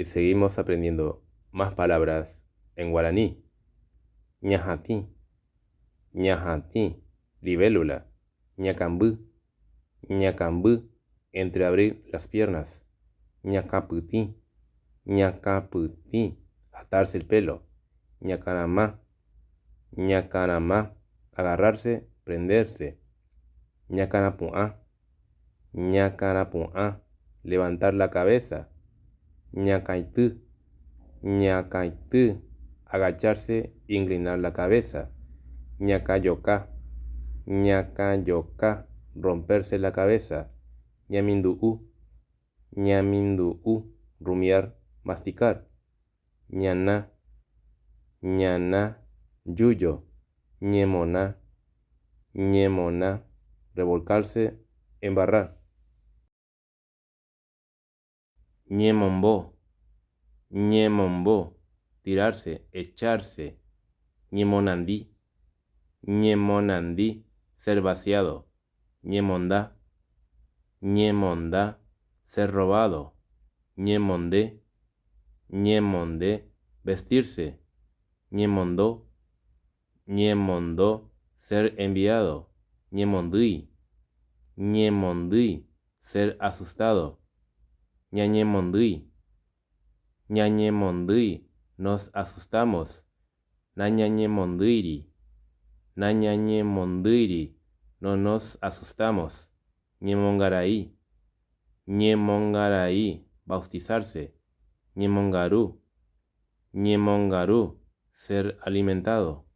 Y seguimos aprendiendo más palabras en guaraní. Ñahatĩ, ñahatĩ, libélula, ñakamby, ñakamby, entreabrir las piernas, ñakãpytĩ, ñakãpytĩ, atarse el pelo, ñakarama, ñakarama, agarrarse, prenderse, ñakãrapu'ã, ñakãrapu'ã, levantar la cabeza, ñakãity, ñakãity, agacharse, inclinar la cabeza, ñakãjoka, ñakãjoka, romperse la cabeza, ñamindu'u, ñamindu'u, rumiar, masticar, ñana, ñana, yuyo, ñemona, ñemona, revolcarse, embarrar. Ñemombo, ñemombo, tirarse, echarse, ñemonandi, ñemonandi, ser vaciado, ñemonda, ñemonda, ser robado, ñemonde, ñemonde, vestirse, ñemondo, ñemondo, ser enviado, ñemondýi, ñemondýi, ser asustado, ñañemondýi, ñañemondýi, nos asustamos, nañañemondýiri, nañañemondýiri, no nos asustamos, ñemongarai, ñemongarai, bautizarse, ñemongaru, ñemongaru, ser alimentado.